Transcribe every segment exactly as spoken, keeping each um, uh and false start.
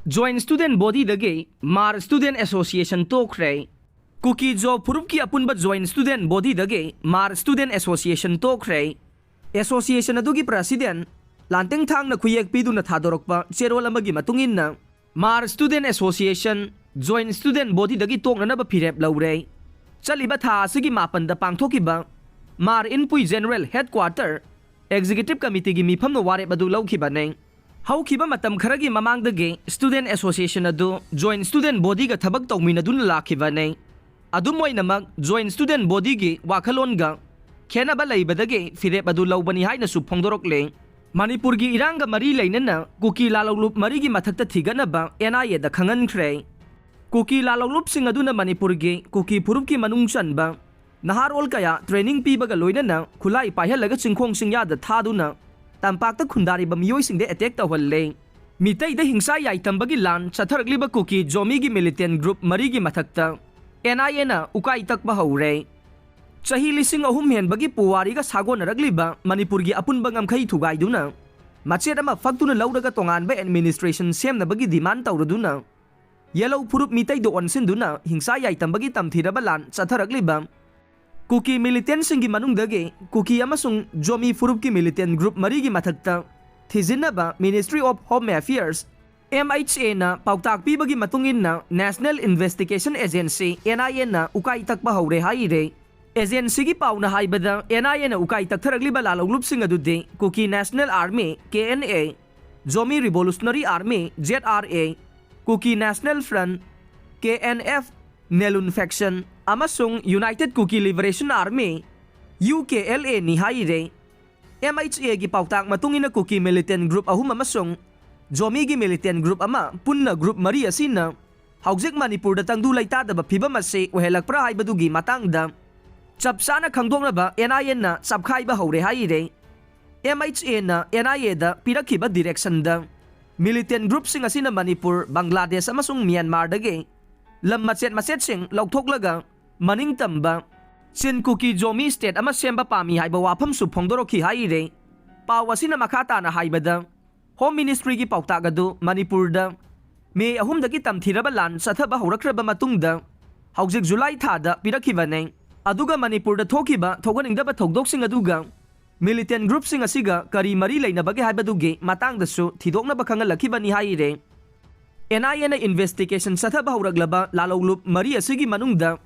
Joint Student Bodyꯗꯒꯤ ꯃꯥꯔ Student Association ꯇꯣꯛꯈ꯭ꯔꯦ꯫ ꯀꯨꯀꯤ ꯖꯣ ꯐꯨꯔꯨꯞꯀꯤ ꯑꯄꯨꯟꯕ Joint Student Bodyꯗꯒꯤ ꯃꯥꯔ Student Association ꯇꯣꯛꯈ꯭ꯔꯦ꯫ Association ꯑꯗꯨꯒꯤ President ꯂꯥꯟꯇꯦꯡ ꯊꯥꯡꯅ ꯈꯨꯌꯦꯛ ꯄꯤꯗꯨꯅ ꯊꯥꯗꯣꯔꯛꯄ ꯆꯦꯔꯣꯜ ꯑꯃꯒꯤ ꯃꯇꯨꯡ ꯏꯟꯅ, ꯃꯥꯔ Student Association Joint Student Bodyꯗꯒꯤ ꯇꯣꯛꯅꯅꯕ ꯐꯤꯔꯦꯞ ꯂꯧꯔꯦ꯫ ꯆꯠꯂꯤꯕ ꯊꯥ ꯑꯁꯤꯒꯤ ꯃꯥꯄꯟꯗ ꯄꯥꯡꯊꯣꯛꯈꯤꯕ ꯃꯥꯔ ꯏꯟꯄꯨꯏ General Headquarter Executive Committeeꯒꯤ ꯃꯤꯐꯝꯅ ꯋꯥꯔꯦꯞ ꯑꯗꯨ ꯂꯧꯈꯤꯕꯅꯤ꯫ ꯍꯧꯈꯤꯕ ꯃꯇꯝ ꯈꯔꯒꯤ ꯃꯃꯥꯡꯗꯒꯤ Student Association ꯑꯗꯨ Joint Student Bodyꯒ ꯊꯕꯛ ꯇꯧꯃꯤꯟꯅꯗꯨꯅ ꯂꯥꯛꯈꯤꯕꯅꯤ꯫ ꯑꯗꯨꯝ ꯑꯣꯏꯅꯃꯛ, Joint Student Bodyꯒꯤ ꯋꯥꯈꯜꯂꯣꯟꯒ ꯈꯦꯟꯅꯕ ꯂꯩꯕꯗꯒꯤ ꯐꯤꯔꯦꯞ ꯑꯗꯨ ꯂꯧꯕꯅꯤ ꯍꯥꯏꯅꯁꯨ ꯐꯣꯡꯗꯣꯔꯛꯂꯦ꯫ ꯃꯅꯤꯄꯨꯔꯒꯤ ꯏꯔꯥꯡꯒ ꯃꯔꯤ ꯂꯩꯅꯅ ꯀꯨꯀꯤ ꯂꯥꯂꯣꯡꯂꯨꯞ ꯃꯔꯤꯒꯤ ꯃꯊꯛꯇ ꯊꯤꯒꯠꯅꯕ NIAꯗ ꯈꯪꯍꯟꯈ꯭ꯔꯦ꯫ ꯀꯨꯀꯤ ꯂꯥꯂꯣꯡꯂꯨꯞꯁꯤꯡ ꯑꯗꯨꯅ ꯃꯅꯤꯄꯨꯔꯒꯤ ꯀꯨꯀꯤ ꯐꯨꯔꯨꯞꯀꯤ ꯃꯅꯨꯡ ꯆꯟꯕ ꯅꯍꯥꯔꯣꯜ ꯀꯌꯥ training ꯄꯤꯕꯒ ꯂꯣꯏꯅꯅ ꯈꯨꯠꯂꯥꯏ ꯄꯥꯏꯍꯜꯂꯒ ꯆꯤꯡꯈꯣꯡ ꯆꯤꯡꯌꯥꯗ ꯊꯥꯗꯨꯅ ꯇꯝꯄꯥꯛꯇ ꯈꯨꯟꯗꯥꯔꯤꯕ ꯃꯤꯑꯣꯏꯁꯤꯡꯗ attack ꯇꯧꯍꯜꯂꯦ꯫ ꯃꯤꯇꯩꯗ ꯍꯤꯡꯁꯥ ꯌꯥꯏꯇꯝꯕꯒꯤ ꯂꯥꯟ ꯆꯠꯊꯔꯛꯂꯤꯕ ꯀꯨꯀꯤ ꯖꯣꯃꯤꯒꯤ militant group ꯃꯔꯤꯒꯤ ꯃꯊꯛꯇ NIAꯅ ꯎꯀꯥꯏ ꯇꯛꯄ ꯍꯧꯔꯦ꯫ ꯆꯍꯤ ꯂꯤꯁꯤꯡ ꯑꯍꯨꯝ ꯍꯦꯟꯕꯒꯤ ꯄꯨꯋꯥꯔꯤꯒ ꯁꯥꯒꯣꯟꯅꯔꯛꯂꯤꯕ ꯃꯅꯤꯄꯨꯔꯒꯤ ꯑꯄꯨꯟꯕ ꯉꯝꯈꯩ ꯊꯨꯒꯥꯏꯗꯨꯅ, ꯃꯆꯦꯠ ꯑꯃ ꯐꯛꯇꯨꯅ ꯂꯧꯔꯒ ꯇꯣꯉꯥꯟꯕ administration ꯁꯦꯝꯅꯕꯒꯤ demand ꯇꯧꯔꯗꯨꯅ, ꯌꯦꯂꯧ ꯐꯨꯔꯨꯞ ꯃꯤꯇꯩꯗ ꯑꯣꯟꯁꯤꯟꯗꯨꯅ ꯍꯤꯡꯁꯥ ꯌꯥꯏꯇꯝꯕꯒꯤ ꯇꯝꯊꯤꯔꯕ ꯂꯥꯟ ꯆꯠꯊꯔꯛꯂꯤꯕ ꯀꯨꯀꯤ militantꯁꯤꯡꯒꯤ ꯃꯅꯨꯡꯗꯒꯤ ꯀꯨꯀꯤ ꯑꯃꯁꯨꯡ ꯖꯣꯃꯤ ꯐꯨꯔꯨꯞꯀꯤ militant group ꯃꯔꯤꯒꯤ ꯃꯊꯛꯇ ꯊꯤꯖꯤꯟꯅꯕ Ministry of Home Affairs, MHAꯅ ꯄꯥꯎꯇꯥꯛ ꯄꯤꯕꯒꯤ ꯃꯇꯨꯡ ꯏꯟꯅ National Investigation Agency, NIAꯅ ꯎꯀꯥꯏ ꯇꯛꯄ ꯍꯧꯔꯦ ꯍꯥꯏꯔꯦ꯫ Agencyꯒꯤ ꯄꯥꯎꯅ ꯍꯥꯏꯕꯗ, NIAꯅ ꯎꯀꯥꯏ ꯇꯛꯊꯔꯛꯂꯤꯕ ꯂꯥꯂꯣꯡꯂꯨꯞꯁꯤꯡ ꯑꯗꯨꯗꯤ ꯀꯨꯀꯤ National Army, KNA, Zomi Revolutionary Army, ZRA, Kuki National Front, KNF, Nelun Faction, ꯑꯃꯁꯨꯡ United Kuki Liberation Army, UKLAꯅꯤ ꯍꯥꯏꯔꯦ꯫ MHAꯒꯤ ꯄꯥꯎꯇꯥꯛ ꯃꯇꯨꯡ ꯏꯟꯅ ꯀꯨꯀꯤ militant group ꯑꯍꯨꯝ ꯑꯃꯁꯨꯡ ꯖꯣꯃꯤꯒꯤ militant group ꯑꯃ ꯄꯨꯟꯅ group ꯃꯔꯤ ꯑꯁꯤꯅ ꯍꯧꯖꯤꯛ ꯃꯅꯤꯄꯨꯔꯗ ꯇꯪꯗꯨ ꯂꯩꯇꯥꯗꯕ ꯐꯤꯕꯝ ꯑꯁꯤ ꯑꯣꯏꯍꯜꯂꯛꯄ꯭ꯔꯥ ꯍꯥꯏꯕꯗꯨꯒꯤ ꯃꯇꯥꯡꯗ ꯆꯞ ꯆꯥꯅ ꯈꯪꯗꯣꯛꯅꯕ NIAꯅ ꯆꯞꯈꯥꯏꯕ ꯍꯧꯔꯦ ꯍꯥꯏꯔꯦ꯫ MHAꯅ NIAꯗ ꯄꯤꯔꯛꯈꯤꯕ directionꯗ militant groupꯁꯤꯡ ꯑꯁꯤꯅ ꯃꯅꯤꯄꯨꯔ, ꯕꯪꯒ꯭ꯂꯥꯗꯦꯁ ꯑꯃꯁꯨꯡ ꯃ꯭ꯌꯥꯟꯃꯥꯔꯗꯒꯤ ꯂꯝ ꯃꯆꯦꯠ ꯃꯆꯦꯠꯁꯤꯡ ꯂꯧꯊꯣꯛꯂꯒ ꯃꯅꯤꯡꯇꯝꯕ ꯆꯤꯟ ꯀꯨꯀꯤ ꯖꯣꯃꯤ state ꯑꯃ ꯁꯦꯝꯕ ꯄꯥꯝꯃꯤ ꯍꯥꯏꯕ ꯋꯥꯐꯝꯁꯨ ꯐꯣꯡꯗꯣꯔꯛꯈꯤ ꯍꯥꯏꯔꯦ꯫ ꯄꯥꯎ ꯑꯁꯤꯅ ꯃꯈꯥ ꯇꯥꯅ ꯍꯥꯏꯕꯗ, Home Ministryꯒꯤ ꯄꯥꯎꯇꯥꯛ ꯑꯗꯨ ꯃꯅꯤꯄꯨꯔꯗ ꯃꯦ ꯑꯍꯨꯝꯗꯒꯤ ꯇꯝꯊꯤꯔꯕ ꯂꯥꯟ ꯆꯠꯊꯕ ꯍꯧꯔꯛꯈ꯭ꯔꯕ ꯃꯇꯨꯡꯗ ꯍꯧꯖꯤꯛ ꯖꯨꯂꯥꯏ ꯊꯥꯗ ꯄꯤꯔꯛꯈꯤꯕꯅꯤ꯫ ꯑꯗꯨꯒ ꯃꯅꯤꯄꯨꯔꯗ ꯊꯣꯛꯈꯤꯕ ꯊꯣꯛꯍꯟꯅꯤꯡꯗꯕ ꯊꯧꯗꯣꯛꯁꯤꯡ ꯑꯗꯨꯒ militant groupꯁꯤꯡ ꯑꯁꯤꯒ ꯀꯔꯤ ꯃꯔꯤ ꯂꯩꯅꯕꯒꯦ ꯍꯥꯏꯕꯗꯨꯒꯤ ꯃꯇꯥꯡꯗꯁꯨ ꯊꯤꯗꯣꯛꯅꯕ ꯈꯪꯍꯜꯂꯛꯈꯤꯕꯅꯤ ꯍꯥꯏꯔꯦ꯫ ꯑꯦꯟ ꯑꯥꯏ ꯑꯦꯅ investigation ꯆꯠꯊꯕ ꯍꯧꯔꯛꯂꯕ ꯂꯥꯜꯍꯧꯂꯨꯞ ꯃꯔꯤ ꯑꯁꯤꯒꯤ ꯃꯅꯨꯡꯗ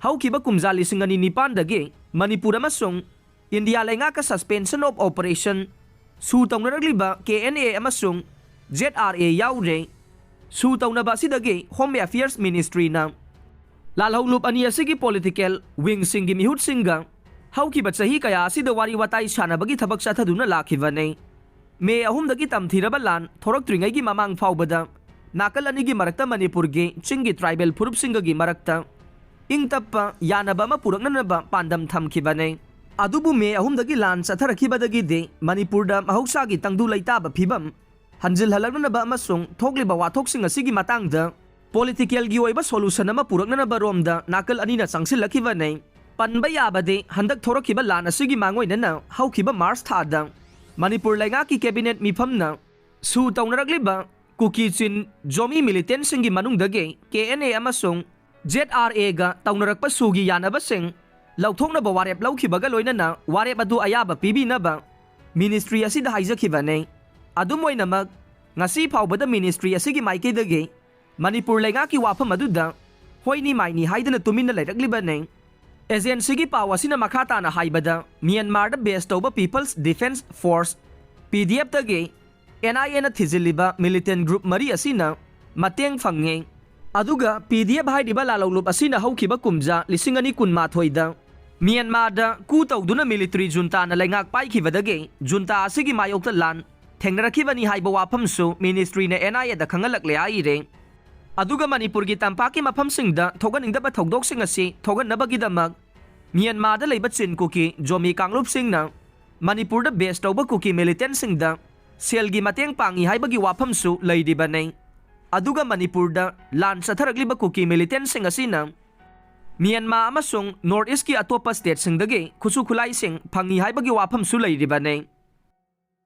ꯍꯧꯈꯤꯕ ꯀꯨꯝꯖꯥ ꯂꯤꯁꯤꯡ ꯑꯅꯤ ꯅꯤꯄꯥꯟꯗꯒꯤ ꯃꯅꯤꯄꯨꯔ ꯑꯃꯁꯨꯡ ꯏꯟꯗꯤꯌꯥ ꯂꯩꯉꯥꯛꯀ suspension of operation ꯁꯨ ꯇꯧꯅꯔꯛꯂꯤꯕ ꯀꯦ ꯑꯦꯟ ꯑꯦ ꯑꯃꯁꯨꯡ ꯖꯦꯠ ꯑꯥꯔ ꯑꯦ ꯌꯥꯎꯔꯦ꯫ ꯁꯨ ꯇꯧꯅꯕ ꯑꯁꯤꯗꯒꯤ Home Affairs Ministryꯅ ꯂꯥꯜꯍꯧꯂꯨꯞ ꯑꯅꯤ ꯑꯁꯤꯒꯤ political wingꯁꯤꯡꯒꯤ ꯃꯤꯍꯨꯠꯁꯤꯡꯒ ꯍꯧꯈꯤꯕ ꯆꯍꯤ ꯀꯌꯥ ꯑꯁꯤꯗ ꯋꯥꯔꯤ ꯋꯥꯇꯥꯏ ꯁꯥꯟꯅꯕꯒꯤ ꯊꯕꯛ ꯆꯠꯊꯗꯨꯅ ꯂꯥꯛꯈꯤꯕꯅꯤ꯫ ꯃꯦ ꯑꯍꯨꯝꯗꯒꯤ ꯇꯝꯊꯤꯔꯕ ꯂꯥꯟ ꯊꯣꯔꯛꯇ꯭ꯔꯤꯉꯩꯒꯤ ꯃꯃꯥꯡ ꯐꯥꯎꯕꯗ ꯅꯥꯀꯜ ꯑꯅꯤꯒꯤ ꯃꯔꯛꯇ ꯃꯅꯤꯄꯨꯔꯒꯤ ꯆꯤꯡꯒꯤ tribal ꯐꯨꯔꯨꯞꯁꯤꯡꯒꯒꯤ ꯃꯔꯛꯇ ꯏꯪ ꯇꯞꯄ ꯌꯥꯅꯕ ꯑꯃ ꯄꯨꯔꯛꯅꯅꯕ ꯄꯥꯟꯗꯝ ꯊꯝꯈꯤꯕꯅꯤ꯫ ꯑꯗꯨꯕꯨ ꯃꯦ ꯑꯍꯨꯝꯗꯒꯤ ꯂꯥꯟ ꯆꯠꯊꯔꯛꯈꯤꯕꯗꯒꯤꯗꯤ ꯃꯅꯤꯄꯨꯔꯗ ꯃꯍꯧꯁꯥꯒꯤ ꯇꯪꯗꯨ ꯂꯩꯇꯥꯕ ꯐꯤꯕꯝ ꯍꯟꯖꯤꯜꯍꯜꯂꯛꯅꯅꯕ ꯑꯃꯁꯨꯡ ꯊꯣꯛꯂꯤꯕ ꯋꯥꯊꯣꯛꯁꯤꯡ ꯑꯁꯤꯒꯤ ꯃꯇꯥꯡꯗ politicalꯒꯤ ꯑꯣꯏꯕ solution ꯑꯃ ꯄꯨꯔꯛꯅꯅꯕ ꯔꯣꯝꯗ ꯅꯥꯀꯜ ꯑꯅꯤꯅ ꯆꯪꯁꯤꯜꯂꯛꯈꯤꯕꯅꯤ꯫ ꯄꯟꯕ ꯌꯥꯕꯗꯤ ꯍꯟꯗꯛ ꯊꯣꯔꯛꯈꯤꯕ ꯂꯥꯟ ꯑꯁꯤꯒꯤ ꯃꯥꯡꯑꯣꯏꯅꯅ ꯍꯧꯈꯤꯕ ꯃꯥꯔꯆ ꯊꯥꯗ ꯃꯅꯤꯄꯨꯔ ꯂꯩꯉꯥꯛꯀꯤ cabinet ꯃꯤꯐꯝꯅ ꯁꯨ ꯇꯧꯅꯔꯛꯂꯤꯕ ꯀꯨꯀꯤ ꯆꯤꯟ ꯖꯣꯃꯤ militantꯁꯤꯡꯒꯤ ꯃꯅꯨꯡꯗꯒꯤ ꯀꯦ ꯑꯦꯟ ꯑꯦ ꯑꯃꯁꯨꯡ ꯖꯦꯠ ꯑꯥꯔ ꯑꯦꯒ ꯇꯧꯅꯔꯛꯄ ꯁꯨꯒꯤ ꯌꯥꯅꯕꯁꯤꯡ ꯂꯧꯊꯣꯛꯅꯕ ꯋꯥꯔꯦꯞ ꯂꯧꯈꯤꯕꯒ ꯂꯣꯏꯅꯅ ꯋꯥꯔꯦꯞ ꯑꯗꯨ ꯑꯌꯥꯕ ꯄꯤꯕꯤꯅꯕ ministry ꯑꯁꯤꯗ ꯍꯥꯏꯖꯈꯤꯕꯅꯤ꯫ ꯑꯗꯨꯝ ꯑꯣꯏꯅꯃꯛ, ꯉꯁꯤ ꯐꯥꯎꯕꯗ ministry ꯑꯁꯤꯒꯤ ꯃꯥꯏꯀꯩꯗꯒꯤ ꯃꯅꯤꯄꯨꯔ ꯂꯩꯉꯥꯛꯀꯤ ꯋꯥꯐꯝ ꯑꯗꯨꯗ ꯍꯣꯏꯅꯤ ꯃꯥꯏꯅꯤ ꯍꯥꯏꯗꯅ ꯇꯨꯃꯤꯟꯅ ꯂꯩꯔꯛꯂꯤꯕꯅꯤ꯫ Agencyꯒꯤ ꯄꯥꯎ ꯑꯁꯤꯅ ꯃꯈꯥ ꯇꯥꯅ ꯍꯥꯏꯕꯗ, ꯃ꯭ꯌꯥꯟꯃꯥꯔꯗ base ꯇꯧꯕ People's Defence Force, P D ꯑꯦꯐꯇꯒꯤ ꯑꯦꯟ ꯑꯥꯏ ꯑꯦꯅ ꯊꯤꯖꯤꯜꯂꯤꯕ militant group ꯃꯔꯤ ꯑꯁꯤꯅ ꯃꯇꯦꯡ ꯐꯪꯉꯤ꯫ ꯑꯗꯨꯒ ꯄꯤ ꯗꯤ ꯑꯦꯐ ꯍꯥꯏꯔꯤꯕ ꯂꯥꯜꯍꯧꯂꯨꯞ ꯑꯁꯤꯅ ꯍꯧꯈꯤꯕ ꯀꯨꯝꯖꯥ ꯂꯤꯁꯤꯡ ꯑꯅꯤ ꯀꯨꯟꯃꯥꯊꯣꯏꯗ ꯃ꯭ꯌꯥꯟꯃꯥꯔꯗ coup ꯇꯧꯗꯨꯅ military juntaꯅ ꯂꯩꯉꯥꯛ ꯄꯥꯏꯈꯤꯕꯗꯒꯤ junta ꯑꯁꯤꯒꯤ ꯃꯥꯌꯣꯛꯇ ꯂꯥꯟ ꯊꯦꯡꯅꯔꯛꯈꯤꯕꯅꯤ ꯍꯥꯏꯕ ꯋꯥꯐꯝꯁꯨ ministryꯅ ꯑꯦꯟ ꯑꯥꯏ ꯑꯦꯗ ꯈꯪꯍꯜꯂꯛꯂꯦ ꯍꯥꯏꯔꯦ꯫ ꯑꯗꯨꯒ ꯃꯅꯤꯄꯨꯔꯒꯤ ꯇꯝꯄꯥꯛꯀꯤ ꯃꯐꯝꯁꯤꯡꯗ ꯊꯣꯛꯍꯟꯅꯤꯡꯗꯕ ꯊꯧꯗꯣꯛꯁꯤꯡ ꯑꯁꯤ ꯊꯣꯛꯍꯟꯅꯕꯒꯤꯗꯃꯛ ꯃ꯭ꯌꯥꯟꯃꯥꯔꯗ ꯂꯩꯕ ꯆꯤꯟ ꯀꯨꯀꯤ ꯖꯣꯃꯤ ꯀꯥꯡꯂꯨꯞꯁꯤꯡꯅ ꯃꯅꯤꯄꯨꯔꯗ base ꯇꯧꯕ ꯀꯨꯀꯤ militantꯁꯤꯡꯗ ꯁꯦꯜꯒꯤ ꯃꯇꯦꯡ ꯄꯥꯡꯏ ꯍꯥꯏꯕꯒꯤ ꯋꯥꯐꯝꯁꯨ ꯂꯩꯔꯤꯕꯅꯤ꯫ ꯑꯗꯨꯒ ꯃꯅꯤꯄꯨꯔꯗ ꯂꯥꯟ ꯆꯠꯊꯔꯛꯂꯤꯕ ꯀꯨꯀꯤ militantꯁꯤꯡ ꯑꯁꯤꯅ ꯃ꯭ꯌꯥꯟꯃꯥꯔ ꯑꯃꯁꯨꯡ North Eastꯀꯤ ꯑꯇꯣꯞꯄ stateꯁꯤꯡꯗꯒꯤ ꯈꯨꯠꯁꯨ ꯈꯨꯠꯂꯥꯏꯁꯤꯡ ꯐꯪꯏ ꯍꯥꯏꯕꯒꯤ ꯋꯥꯐꯝꯁꯨ ꯂꯩꯔꯤꯕꯅꯤ꯫